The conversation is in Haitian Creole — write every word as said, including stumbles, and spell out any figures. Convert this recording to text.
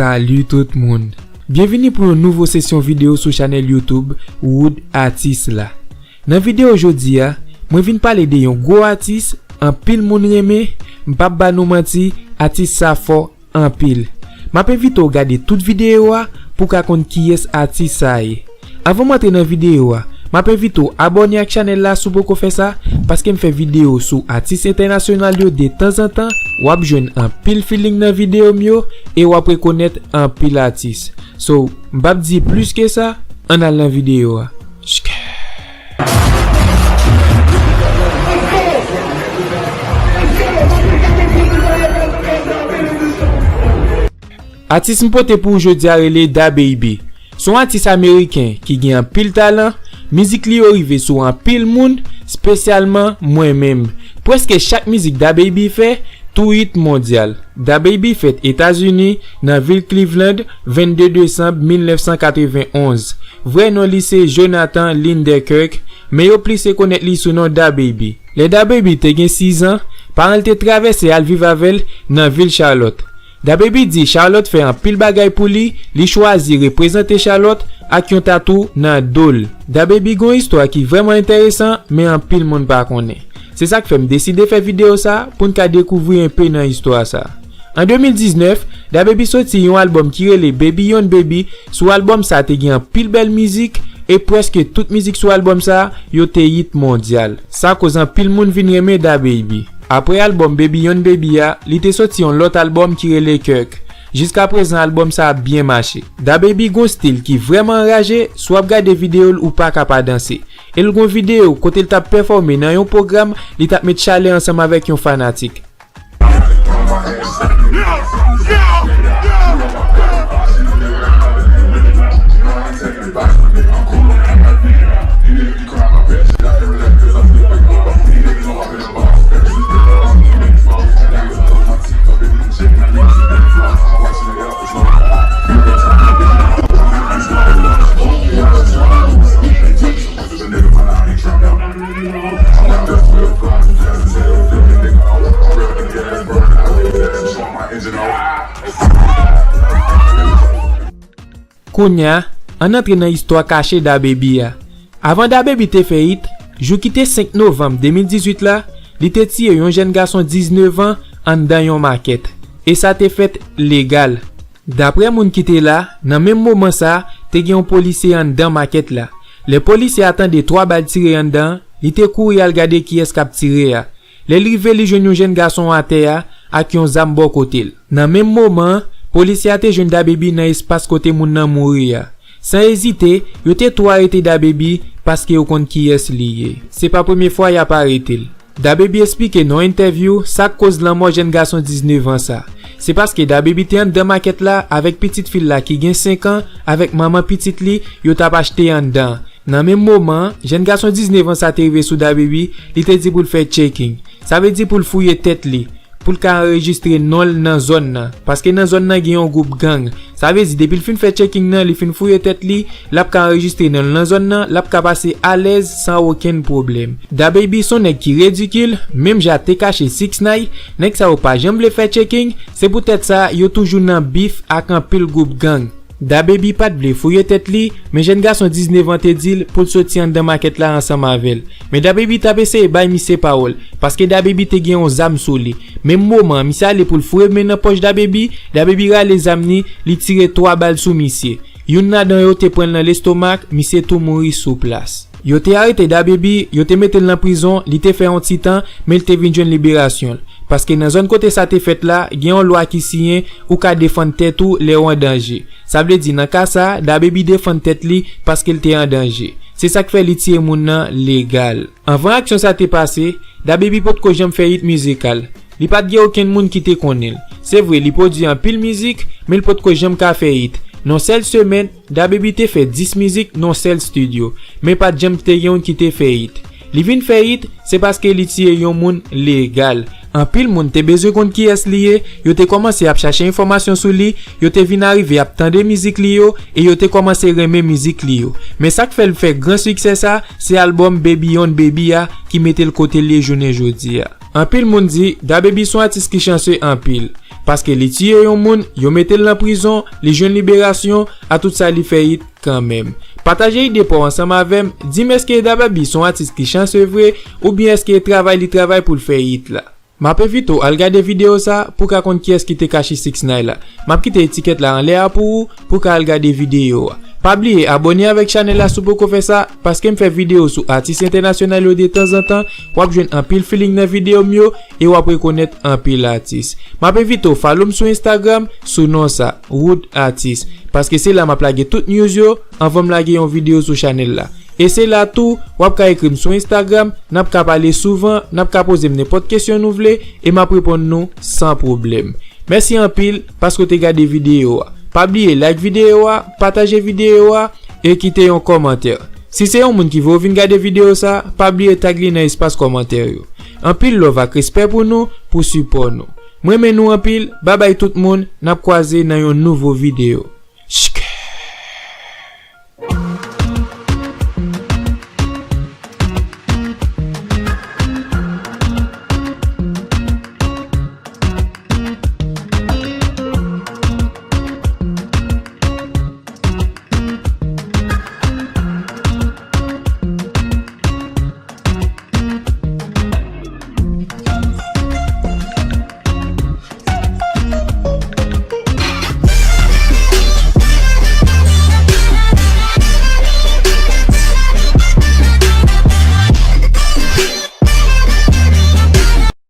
Salut tout moun! Byenvini pou yon nouvo sesyon videyo sou chanèl YouTube Wood Atis la. Nan videyo jodi a, mwen vin pale de yon gwo atis anpil moun renmen, m p ap ba nou manti, atis sa fò anpil. M ap envite w gade tout videyo a pou w ka konn kiyès atis sa ye. Anvan m antre nan videyo a, m ap envite w abòne ak chanèl la si w poko fè sa, paske m fè videyo sou atis entènasyonal yo detanzantan, w ap jwenn anpil feeling nan videyo m yo e w ap rekonèt anpil atis. So, m p ap di plis ke sa, ann al nan videyo a. Atis m pote pou ou jodi a rele DaBaby. Se yon atis ameriken ki gen anpil talan, mizik li yo rive sou anpil moun, espesyalman mwen menm. Prèske chak mizik DaBaby fè, tou hit mondyal. DaBaby fèt Etazini, nan vil Cleveland, vennde desanm mil nèf san katrevenn onz. Vrè non li se Jonathan Linderkirk, men yo plis rekonèt li sou non DaBaby. Lè DaBaby te gen sis an, paran l te travèse al viv avè l nan vil Charlotte. DaBaby di Charlotte fè anpil bagay pou li, li chwazi reprezante Charlotte ak yon tatou nan do l. DaBaby gen yon istwa ki vrèman enteresan, men anpil moun pa konnen. Se sa k fè m deside fè videyo sa pou n ka dekouvri enpe nan istwa sa. An de mil diznèf, DaBaby soti yon albòm ki rele Baby on Baby. Sou albòm sa te gen anpil bèl mizik, e prèske tout mizik sou albòm sa yo te hit mondyal. Sa koz anpil moun vin renmen DaBaby. Apre albòm Baby on Baby a, li te soti yon lòt albòm ki rele Kirk. Jiskaprezan albòm sa ap byen mache. DaBaby gon stil ki vrèman anraje, si w ap gade videyo l ou pa ka pa danse. E l gon videyo kote l t ap pèfòme nan yon pwogram, li t ap met chalè ansanm avèk yon fanatik. Kounye a, ann antre nan istwa kache DaBaby a. Avan DaBaby te fè hit, jou ki te senk novanm de mil dizuit la, li te tiye yon jèn gason diznèf an anndan yon makèt. E sa te fèt legal. Daprè moun ki te la, nan menm moman sa, te gen yon polisye anndan makèt la. Lè polisye a tande twa bal tire anndan an, li te kouri al gade kiyès k ap tire a. Lè l rive, li jwenn yon jèn gason atè a ak yon zam bò kote l. Nan menm moman an, polisye a te jwenn DaBaby nan espas kote moun nan mouri a. San ezite, yo te tou arete DaBaby paske yo konn kiyès li ye. Se pa premye fwa y ap arete l. DaBaby esplike nan yon entèvyou sa k koz lanmò jèn gason diznèf an sa. Se paske DaBaby te anndan makèt la avèk pitit fi l la ki gen senk an, avèk manman pitit li, yo t ap achte anndan an. Nan menm moman an, jèn gason diznèf an sa te rive sou DaBaby, li te di pou l fè checking. Sa vle di pou l fouye tèt li, pou l ka anrejistre non l nan zòn nan, paske nan zòn nan gen yon gwoup gang. Sa vle di, depi l fin fè checking nan, li fin fouye tèt li, l ap ka anrejistre non l nan zòn nan, l ap ka pase alèz san okenn pwoblèm. DaBaby se yon nèg ki ridikil, menm jan te kache six nine, nèg sa yo pa janm vle fè checking, se poutèt sa yo toujou nan bif ak anpil gwoup gang. DaBaby pa t vle fouye tèt li, men jèn gason diznèf an te di l pou l soti anndan makèt la ansanm avè l. Men DaBaby t ap eseye bay misye pawòl, paske DaBaby te gen yon zam sou li. Menm moman an, misye ale pou l foure men nan pòch DaBaby, DaBaby rale zam ni, li tire twa bal sou misye. Youn ladan yo te pran l nan lestomak, misye tou mouri sou plas. Yo te arete DaBaby, yo te mete l nan prizon, li te fè yon ti tan, men l te vin jwenn liberasyon l. Paske nan zòn kote sa te fèt la, gen yon lwa ki siyen, ou ka defann tèt ou lè w an danje. Sa vle di nan ka sa, DaBaby defann tèt li paske l te an danje. Se sa k fè li tiye moun nan legal. Anvan aksyon sa te pase, DaBaby potko janm fè hit mizikal. Li pa t gen okenn moun ki te konnen l. Se vre, li pwodui anpil mizik, men l potko janm ka fè hit. Nan sèl semèn, DaBaby te fè dis mizik nan sèl estidyo, men pa t janm te gen youn ki te fè hit. Li vin fè hit, se paske li tiye yon moun legal. Anpil moun te bezwen konn kiyès li ye, yo te kòmanse ap chache enfòmasyon sou li, yo te vin arive ap tande mizik li yo, e yo te kòmanse renmen mizik li yo. Men sa k fè l fè gran siksè sa, se albòm Baby on Baby a ki mete l kote l ye jounen jodi a. Anpil moun di, DaBaby se yon atis ki chanse anpil. Paske li tiye yon moun, yo mete l nan prizon, li jwenn liberasyon, a tout sa li fè it kanmenm. Pataje ide pa w ansanm avè m, di m èske Dababy se yon atis ki chanse vre, oubyen èske e travay li travay pou l fè it la. M ap envite w al gade videyo sa pou w ka konn kiyès ki te kache six nine la. M ap kite etikèt la anlè a pou ou, pou w ka al gade videyo a. Pa bliye abòne avèk chanèl la si w poko fè sa, paske m fè videyo sou atis entènasyonal yo detanzantan, w ap jwenn anpil feeling nan videyo m yo, e w ap rekonèt anpil atis. M ap envite w follow m sou Instagram sou non sa, Wood Artist, paske se la m ap lage tout news yo anvan m lage yon videyo sou chanèl la. E se la tou, w ap ka ekri m sou Instagram, n ap ka pale souvan, n ap ka poze m nenpòt kesyon nou vle, e m ap reponn nou san pwoblèm. Mèsi anpil paske w te gade videyo a. Pa bliye like videyo a, pataje videyo a, e kite yon kòmantè. Si se yon moun ki vle w vin gade videyo sa, pa bliye tag li nan espas kòmantè yo. Anpil love ak respè pou nou, pou sipò nou. M renmen nou anpil, babay tout moun, n ap kwaze nan yon nouvo videyo.